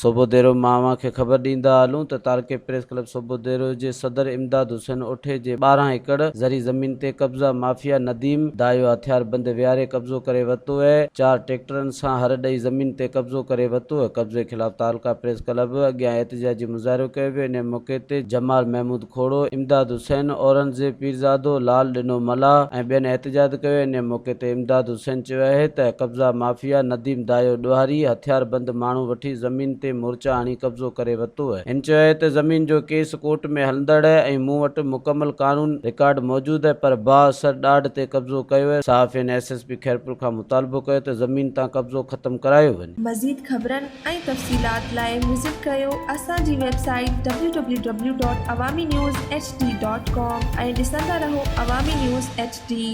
صوڀوديرو مان اوهان کي خبر ڏيندا هلون ته تعلقي پريس ڪلب صوڀوديرو جي صدر امداد حسين اوٺي جي 12 ايڪڙ زرعي زمين تي قبضا مافيا نديم دايو هٿياربند ويهاري قبضو ڪري ورتو ۽ چار ٽيڪٽرن سان هر ڏئي زمين تي قبضو ڪري ورتو قبضي خلاف تعلقه پريس ڪلب اڳيان احتجاجي مظاهرو ڪيو ويو انهي موقعي تي جمال محمود کوڙو، امداد حسين، اورنگزيب پيرزادو، لال ڏنو ملاح ۽ ٻين احتجاج ڪيو انهي موقعي تي امداد حسين چيو آهي ته قبضا مافيا نديم دايو ڏوهاري هٿياربند ماڻهو وٺي زمين تي مورچا هڻي قبضو ڪري ورتو هن چيو آهي ته زمين جو ڪيس ڪورٽ ۾ هلندڙ ۽ مون وٽ مڪمل قانون رڪارڊ موجود پر بااثر ڏاڍ تي قبضو ڪيو صحافين ايس ايس پي خيرپور کان مطالبو ڪيو ته زمين تان قبضو ختم ڪرايو وڃي. مزيد خبرن ۽ تفصيلات لاء وزٽ ڪريو اسان جي website W W W dot Awami news H D dot com ۽ ڏسندا رهو عوامي نيوز ايڇ ڊي.